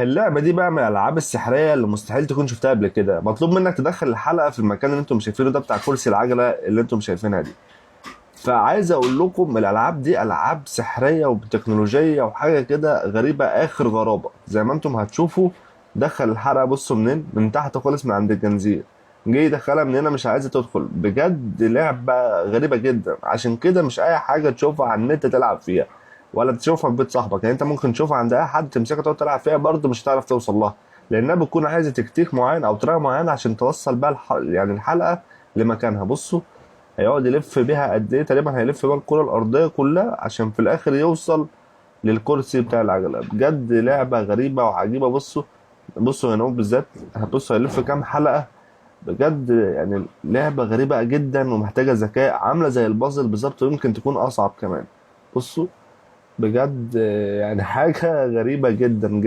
اللعبة دي بقى من الألعاب السحرية اللي مستحيل تكون شفتها قبل كده. مطلوب منك تدخل الحلقة في المكان اللي انتم شايفينه ده بتاع كرسي العجلة اللي انتم شايفينها دي. فعايز اقول لكم الالعاب دي العاب سحريه وبتكنولوجيه وحاجه كده غريبة اخر غرابه، زي ما انتم هتشوفوا. دخل الحلقة، بصوا منين، من تحت خالص من عند الجنزير، جه يدخلها من هنا مش عايزه تدخل. بجد لعبه غريبة جدا، عشان كده مش اي حاجة تشوفها على النت تلعب فيها ولا تشوفها في بيت صاحبك. يعني انت ممكن تشوفها عند اي حد تمسكها تقعد تلعب فيها برضه مش هتعرف توصل لها، لانها بتكون عايزه تكتيك معين او طريقه معينة عشان توصل بقى يعني الحلقة لمكانها. بصوا هيقعد يلف بيها قد ايه، تقريبا هيلف بيها الكرة الأرضية كلها عشان في الآخر يوصل للكرسي بتاع العجلة. بجد لعبة غريبة وعجيبة. بصوا هنا بالذات، بصوا هيلف كام حلقة. بجد يعني لعبة غريبة جدا ومحتاجة ذكاء، عاملة زي البازل بالظبط ويمكن تكون أصعب كمان. بصوا بجد يعني حاجة غريبة جدا جدا.